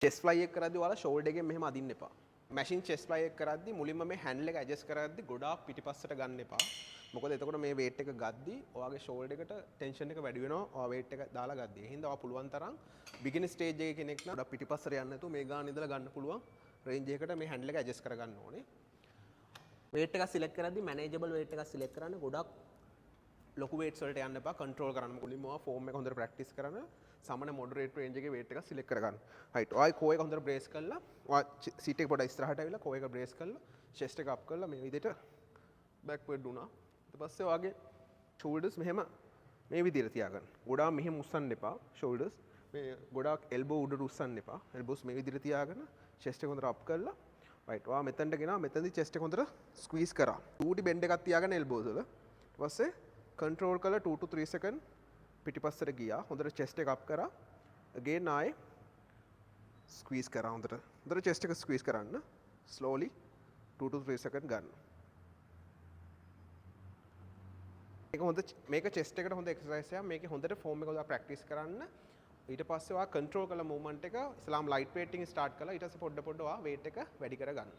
Chess fly එක කරද්දි ඔයාලා ෂෝල්ඩර් එකෙන් මෙහෙම අදින්න එපා. මැෂින් චෙස් ෆ්ලයි එක කරද්දි මුලින්ම මේ හැන්ඩල් එක ඇඩ්ජස්ට් කරද්දි ගොඩාක් පිටිපස්සට ගන්න එපා. මොකද එතකොට මේ වේට් එක ගද්දි ඔයාගේ ෂෝල්ඩර් එකට ටෙන්ෂන් එක වැඩි වෙනවා ඔයා වේට් එක දාලා ගද්දි. ඒ හින්දා ඔයා පුළුවන් තරම් බිගිනර් ස්ටේජ් එකේ කෙනෙක් නම් ගොඩක් පිටිපස්සට යන්නේ නැතුව මේ ගාන ඉඳලා ගන්න පුළුවන් රේන්ජ් එකකට මේ හැන්ඩල් එක ඇඩ්ජස්ට් කරගන්න ඕනේ. වේට් එකක් සිලෙක්ට් කරද්දි මැනේජබල් වේට් එකක් සිලෙක්ට් කරන්න. ගොඩක් ලොකු වේට්ස් වලට යන්න එපා. කන්ට්‍රෝල් කරන්න. මුලින්ම ඔයා ෆෝම් එක හොඳට ප්‍රැක්ටිස් කරන සමන මොඩරේට් රේන්ජ් එකේ වේට් එකක් සිලෙක්ට් කරගන්න. රයිට්. ඔයා කෝ එක හොඳට බ්‍රේස් කරලා, ඔයා සීට් එක පොඩ්ඩක් ඉස්සරහට ඇවිල්ලා කෝ එක බ්‍රේස් කරලා චෙස්ට් එක අප් කරලා මේ විදිහට බෑක්වර්ඩ් වුණා. ඊට පස්සේ ඔයාගේ ෂෝල්ඩර්ස් මෙහෙම මේ විදිහට තියාගන්න. ගොඩාක් මෙහෙම උස්සන්න එපා ෂෝල්ඩර්ස්. මේ ගොඩාක් එල්බෝ උඩට උස්සන්න එපා. එල්බෝස් මේ විදිහට තියාගෙන චෙස්ට් එක හොඳට අප් කරලා, රයිට්, ඔයා මෙතනට ගෙනා. මෙතනදි චෙස්ට් එක හොඳට ස්ක්වීස් කරා. චූටි බෙන්ඩ් එකක් තියාගෙන එල්බෝස් වල. ඊට පස්සේ කන්ට්‍රෝල් කරලා 2 to 3 second පිටිපස්සට ගියා. හොඳට චෙස්ට් එක අප් කරා. අගේන් ආයේ ස්ක්වීස් කරා හොඳට. හොඳට චෙස්ට් එක ස්ක්වීස් කරන්න. ස්ලෝලි 2 to 3 second ගන්න. මේක හොඳ, මේක චෙස්ට් එකට හොඳ එක්සර්සයිස් එකක්. මේකේ හොඳට ෆෝම් එක හොඳට ප්‍රැක්ටිස් කරන්න. ඊට පස්සේ ඔයා කන්ට්‍රෝල් කරලා මූව්මන්ට් එක ඉස්සලාම ලයිට් වේට් එකකින් ස්ටාර්ට් කරලා ඊට පස්සේ පොඩ පොඩ ඔයා වේට් එක වැඩි කරගන්න.